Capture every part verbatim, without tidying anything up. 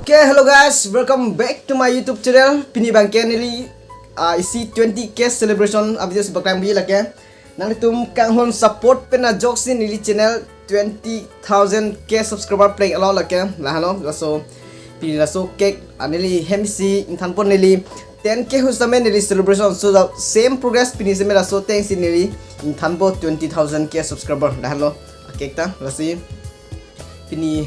Okay, hello guys, welcome back to my YouTube channel. Pini abangke neli, ah, isi twenty K celebration a-video si paklang bi lake. Nangtum kanghon support pen ajok si neli channel twenty thousand K subscriber pleng alo lake. Lahelo, laso pini laso cake, ah, neli hem si ingthan pon neli ten K hu same neli celebration. So the same progress pini same laso ateng si neli ingthan pon twenty thousand K subscriber. Lahelo cake ta, lasi pini,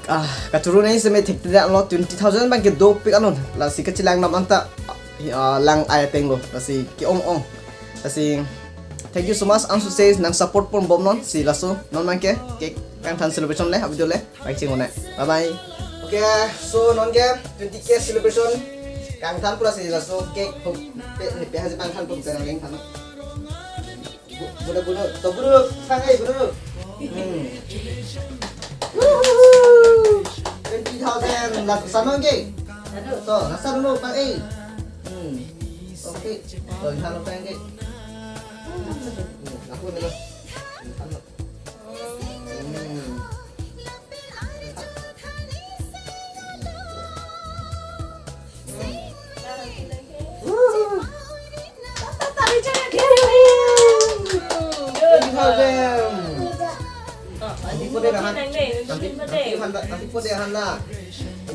ah, kachoro nangji seme thekthedet lo, twenty thousand abangke dopik anon. Lasi kachelang nam anta, ah, lang ai ateng lo. Lasi ke-ong ong. Lasi thank you so much, ang sukses nang support pon bomnon. Si laso non abangke cake kangthan celebration le, a-video le bang ching one. Bye bye. Okay, so nonke twenty K celebration kangthan pura si laso cake hu pe pe haji pangthan pun pe nang than. Bu-, budu, budu. To, budu, pang-e, budu. Hmm. Woohoo! Twenty thousand, laso sano ke? Aduh. To, laso dulu, pang-e. Hmm. Okay. To, laso pang-e. Hmm, aku ni lah. Hmm. Twenty thousand. Nanti po deh, nanti, nanti po deh, Hana.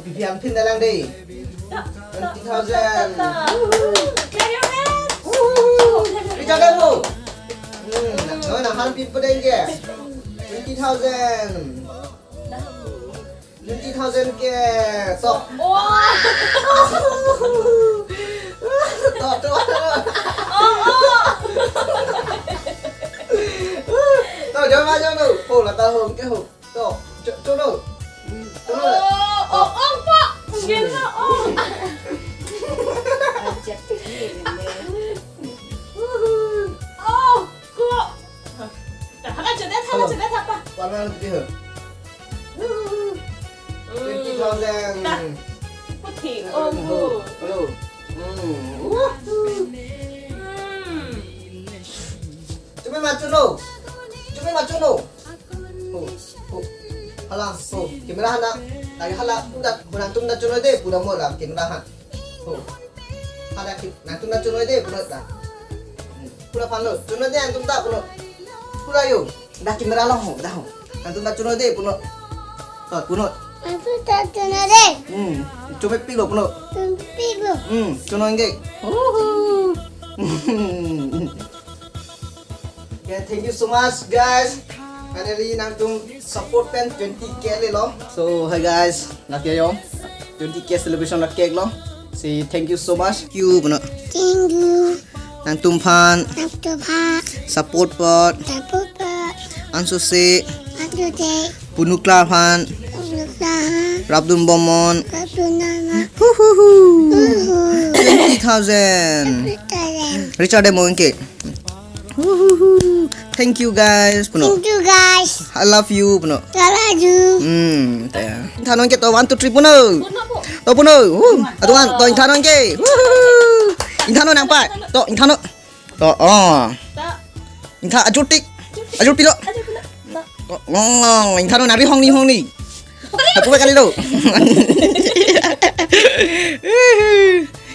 Pipi ampin dalang deh. Twenty thousand. Woohoo. Richard deh mo. Hmm, nanti po deh ke. Twenty thousand. Twenty thousand ke, to. Oh. To, to. Oh, oh. To, jom aja tu. Ho, lata ho, ke ho. To, cho, cho tu. Cho tu. Oh, oh, oh, Pak. Mungkin, oh. Oh, kok. Dah, hana chodet, hana chodet apa? Warna putih. Twenty thousand. Dah. Putih. Oh, bu. Hello. Hmm. Wah. Hmm. Cumi machu lo. Cumi machu lo. Oh, oh. Hala, oh. Camera hana. Lagi hala. Udah, kurang tum dah chulo deh. Udah mau lah camera ha. Oh. Hala ki, nangtum dah chulo deh, punot dah. Hmm. Pura phan lo. Chulo deh, nangtum dah punot. Pura yo. Dah camera along ho, dah ho. Nangtum dah chulo deh, punot. To, punot. Nangtum dah chulo deh. Hmm. Chumepik lo, punot. Chumepik lo. Hmm. Chulo nge. Woohoo. Yeah, thank you so much, guys. Finally, nangtum support pen twenty K le lo. So, hi guys, lake yo. Twenty K celebration la cake lo. Say thank you so much. Thank you, puno. Thank you. Nangtum aphan. Nangtum aphan. Support apot. Support apot. Anso se. Anso se. Punukla aphan. Punukla aphan. Rapdun bomnon. Rapdun bomnon. Hu, hu, hu. Hu, hu. Twenty thousand. Twenty thousand. Richard deh mo ke. Hu, hu, hu. Thank you guys, puno. Thank you guys. I love you, puno. I love you. Hmm, ta. Ingthan non ke to, one, two, three, puno. Puno, puno. To, puno. Hu. Atu one, to ingthan non ke. Hu, hu, hu. Ingthan non nangpa. To, ingthan non. To, oh. Ta. Ingthan ajut tik. Ajut pilo. Ajut pilo. Ta. Oh, oh, ingthan non nari hong ni hong ni. Aku kali lo.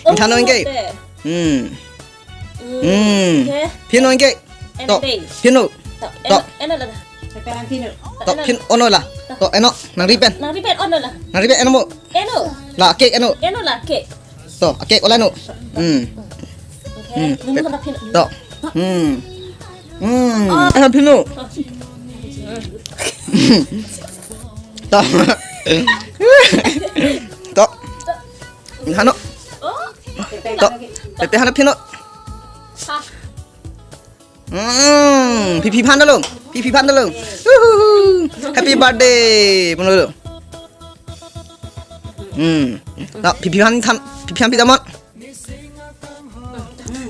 Ingthan non ke. Hmm. Hmm. Oke. Phin non ke. Eno. To. Deh. Phin non. To. To. Eno, eno la. To, phin non la. To, eno. Nangri pen. Nangri pen, eno la. Nangri pen, eno mo. Eno. La, cake, eno. Eno la, cake. To, cake ola no. Hmm. Oke. Hmm. Nunu hana phin. To. Hmm. Hmm. Oh. Eno phin non. To. To. Hano. Oh. To. Pepe hana phin non. Ha. Hmm, pipi aphan dolo. Pipi aphan dolo. Huhuhu. Happy birthday, puno lo. Hmm. To, pipi aphan than, pipi aphan pi damnon.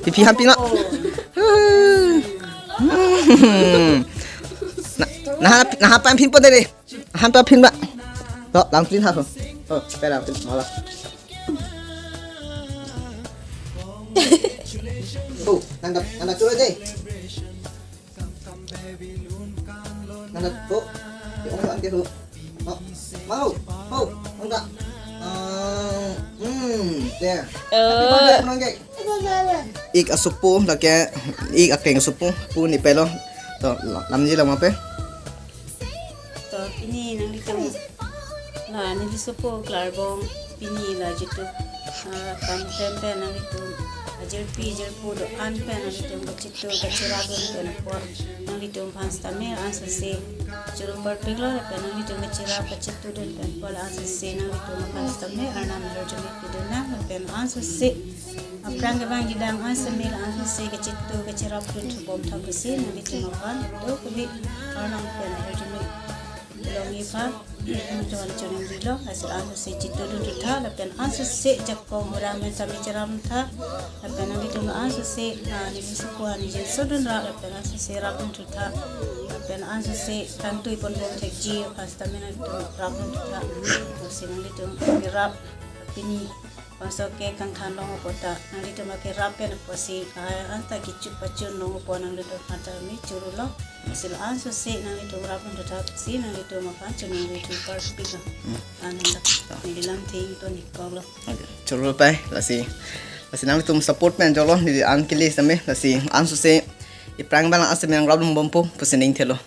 Pipi aphan pi non. Hmm. Na, na, na aphan phin pon deh. Aphan to phin ba. To, lang phin ha. To, pe lang phin mala. Oh, nang dah, nang dah chulo deh. Nang dah, oh. Ya, orang ke tu. Oh, mau, mau. Ah, hmm, there. Oh. Happy birthday, Nongke. Ik asopo, lake, ik akeng asopo, pu ne pelo. To, lamji lang ma pe. To, pini nanglitum, la, neli sopo Klarbong, pini la jitu, ah, kam klem pen nanglitum ajirpi jirpo do-an pen nanglitum kachitu kachirap dun pen apot nanglitum aphan sitame ansose choro parpiklo, lapen nanglitum kachirap kachitu dun pen apot ansose nanglitum aphan sitame Arnam ahirjume pidun nang, lapen ansose aphrang kevang kedang an sitame la ansose kachitu kachirap dun thubom thap pusi nanglitum aphan dokave Arnam pen ahirjume longji aphan nangtum choningri lo, lasi ansose chitu dun thu tha, lapen ansose jakong hura men sitame chirap tha, lapen nanglitum ansose, ah, neli sopo ani jinso dun ra, lapen ansose rap dun thu tha, lapen ansose tangtui ponbom thekji aphan sitame nangtum rap dun thu tha, lasi nanglitum kerap pini bangso ke kangthan long apot ta, nanglitum akerap pen apotsi, ah, anta kichup pachun long apot nanglitum aphan ta me choro lo. Lasi la ansose nanglitum rap dun thu tha pusi nanglitum aphan choningri thu parpiklo. Hmm. Ananda. Neli lamthe ington ik koklo. Okay. Choro pai, lasi. Lasi nanglitum support pen cholo, neli an kele sitame, lasi ansose aphrang abang an sitame nangrap dun bompo, pusi ning thelo.